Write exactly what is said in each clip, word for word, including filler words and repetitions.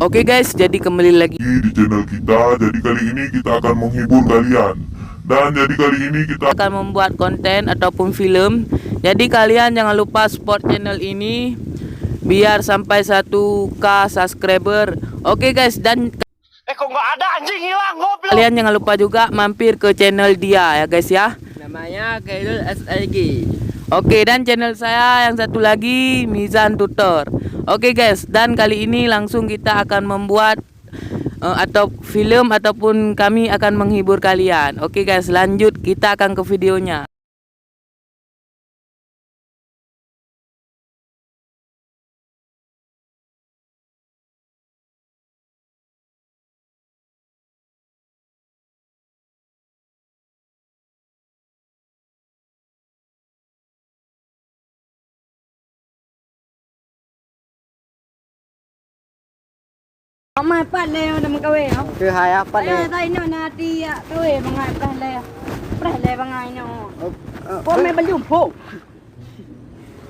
Oke guys, jadi kembali lagi di channel kita. Jadi kali ini kita akan menghibur kalian. Dan jadi kali ini kita akan membuat konten ataupun film. Jadi kalian jangan lupa support channel ini biar sampai satu K subscriber. Oke guys, dan Eh, kok nggak ada, anjing hilang, goblok. Kalian jangan lupa juga mampir ke channel dia ya guys ya. Namanya Khairul S L G. Oke, dan channel saya yang satu lagi, Mizan Tutor. Oke guys, dan kali ini langsung kita akan membuat, eh, atau film ataupun kami akan menghibur kalian. Oke guys, lanjut kita akan ke videonya. Amai pat lé na meukawen, oh. Keu hai pat lé. Eh, tai inoe na ati yak kawen bangai preh lé. Preh lé bangai inoe. Oh, oh, Kau oh. Mai belum, ho.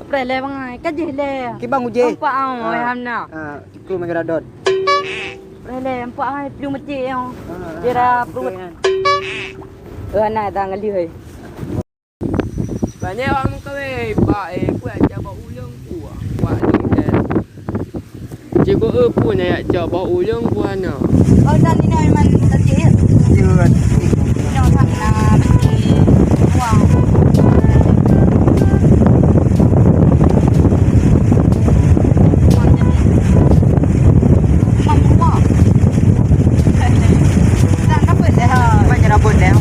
Preh lé bangai, ka jih lé. Kibang uje. Empat, oh, Ah. Hamna. Ah, ku mega dot. Preh lé, empat, ah, peue meucik, oh. Ah, Jera ah, perut. Betul, kan. Eh, anak dah ngelih, eh. Banyak orang meukawen, bak, eh, buat jabat ulong kuah. Buat ni, eh. Cikgu, eh, pun ayat cak bak ulong kuah na. Oh, dan ni dah memang kecil. Kecil. Dah sana, kecil. Wah. Memang kuah. Dah dapat dah. Memang je dapat dah.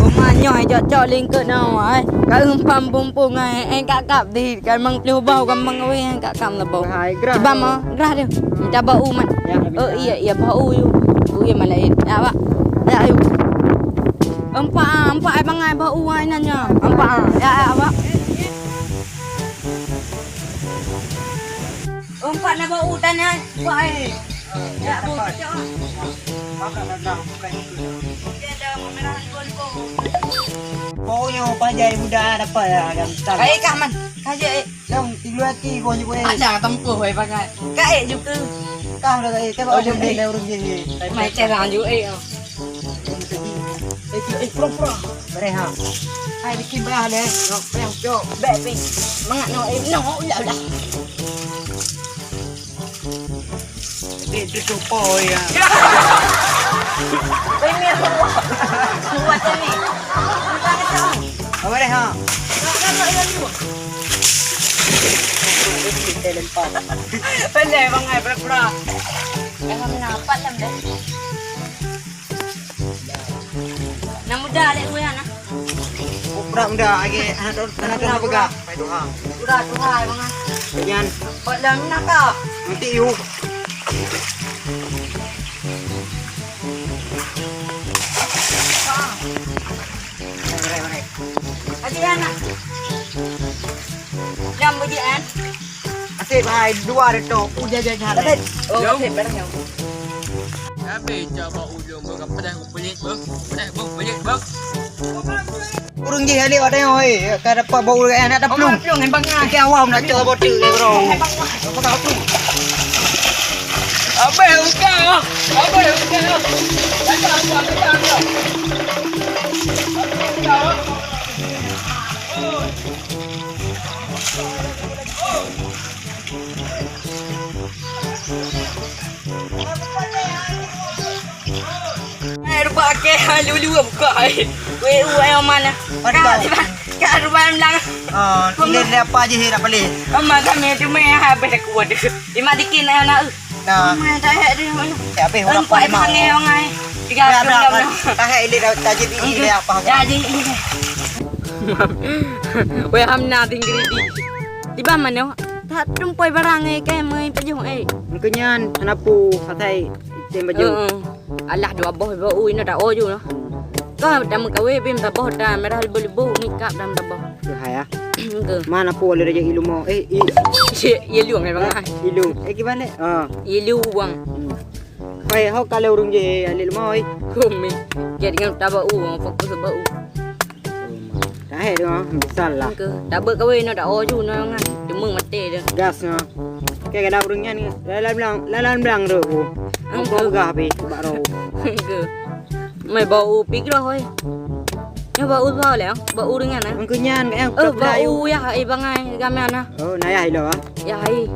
Uma nyoe cok-cok lingkeuk na, ai. Ka eumpam pumpung, ai. Ai, ka kap di, ka mang ploh boh, ka mang weh, ai, ka kam na boh. Hai, grah. Ibam, ah, grah dia. Minta bau, man. Ya, oh, iya, iya, bau, yu. Oh, iya, malain. Ya, Pak. Ya, ayo. Empat, ah, empat, ai, bangai bau, ai, nanya. Empat, ah. Ya, ya, Pak. Empat na bau tanah, Pak, eh. Ya, bau cok. Bau nyoe pajai muda dapat ya, ada besar. Kae kah, man? Kaje, eh. Dong, tilu hati kau nyebut, eh. Ada tempuh, eh, pakai. Kae juga. Kah dah kae, tengok. Oh, ada dia. Urus dia, dia. Mai cerang juga, eh. Eh, eh, pura-pura. Boleh, ha. Hai, bikin bah deh. Cok, cok. Bek, bek. Mangat no, eh, no, ulah, ulah. Eh, tu sopo ya. Ini buat, buat ni. Bukan itu. Apa deh, ha? Tak, tak, tak, yang tu. Kita lempar. Pandai bangai, pura-pura. Eh, kami nampak lah, deh. Nak muda lek ureueng anak. Prak muda lagi anak tu, anak tu peugah. Pai tuha. Udah tuha bangai. Nyan. Pak lam nak ka? Nanti yu. Mari, mari. Lagi anak. Jam bujik kan? Asyik bahai dua reto uja jajan. Tapi, oh, tapi barang yang. Tapi coba ujung bang pedas kupelit bang. Pedas bang pelit bang. Ureueng jih alik watèe nyoe, eh, ka dapat bau ureueng, eh, nak taplung. Taplung, eh, bang, ah. Oke, awam nak cok botol, eh, bro. Apa kau tu? Abang, buka. Abang, buka. Buka, buka, buka. Eh, rupa akeh, lulu buka, eh. Weh, weh, aman, eh. Kak, kak, rupa yang bilang. Ah, ini dia apa aja, eh, tak boleh. Aman, kami cuma habis aku ada. Lima dikit, eh, anak, eh. Nah. Mai dah hek dia. Ya, habis orang Empat pakai mau. Pangai orang ai. Tiga Ya, ada, puluh kan? Dah hek dia dah tajib ini dia apa? Ya, jadi ini. Weh, Hamna tinggi di. Di bawah mana? Tak tumpoi barang eh, kai mai pajoh eh. Mungkin nyan, kenapa? Asai tem baju. Heeh. Alah, dua boh bau ina dak oju noh. Kau dah meukawe bim taboh dah merah lebu-lebu, makeup dah taboh. Ke hai ah. Ke. Mana pu le raja ilu mo? Eh, i. Ye luang ai bang. Ilu. Eh, gimana? Ah. Ye lu wang. Hmm. Pai, hok kalau urang je, alit lemoi. Kumi. Jadi dengan tabau, fokus bau. Dah hai dah, misal lah. Ke, dah beu kawe no dak oju no ngan. Cuma mati dah. Gas no. Ke kada urang nyan ni. Lalan blang, lalan blang tu. Engke. Engke peugah pi bak ro. Engke. Mai bau pik roh oi. Nyo bau bau le, bau ringan ah. Engke nyan ka yang Oh, bau ya hai bangai gamean ah. Oh, nayah ilo ah. Ya hai.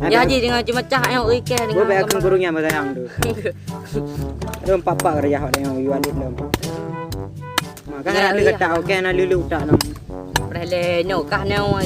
Ya ji dengan cuma cah ayo oi ke dengan. Gua bayar ke guru nyan batayang tu. Ada empat-empat kerja hak yang yuan itu. Maka Ya, ada iya. Kata okey na lulu tak no. Boleh le nyo kah nyo.